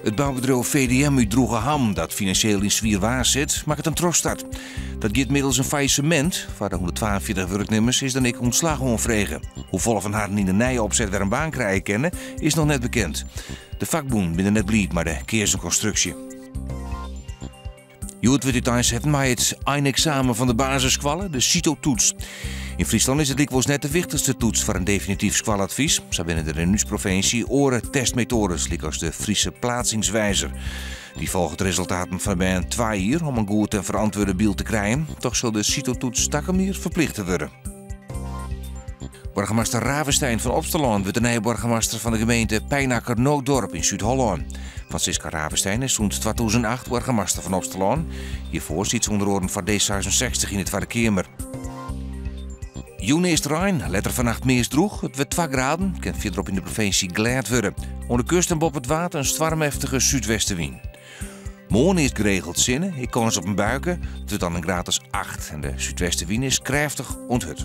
It boubedriuw VDM út Droegeham, dat finansjeel yn swier waar sit, makket in trochstart. Dat giet middels in faillissemint. Foar de 142 wurknimmers is dan ek ûntslach oanfrege. Hoefolle fan harren yn de nije opset wer in baan krije kinne, is noch net bekend. De fakbûnen binne net bliid mei de keazen konstruksje. Hjoed wurdt úteinsetten mei it eineksamen fan de basisskoalle, de CITO-toets. Yn Fryslân is it lykwols net de wichtichste toets foar in definityf skoaladvys. Sa binne der yn ús provinsje oare testmetoades, lykas de Friese Plaatsingswijzer. Dy folget de resultaten fan de bern twa jier om in goed en ferantwurde byld te krijen. Toch sil de CITO-toets takom jier ferplichte wurde. Boargemaster Ravestein fan Opsterlân wurdt de nije boargemaster fan de gemeente Pijnacker-Nootdorp yn Súd-Hollân. Francisca Ravestein is sûnt 2008 boargemaster fan Opsterlân. Hjirfoar siet se ûnder oaren foar D66 yn de Twadde Keamer. Jûn earst rein, letter fannacht meast drûch. It wurdt 2 graden, kin fierderop yn de provinsje glêd wurde. Oan de kust en boppe it Waad in stoarmeftige súdwestewyn. Moarn earst geregeld sinne, ek kâns op in buike. It wurdt dan in graad as 8 en de súdwestewyn is krêftich oant hurd.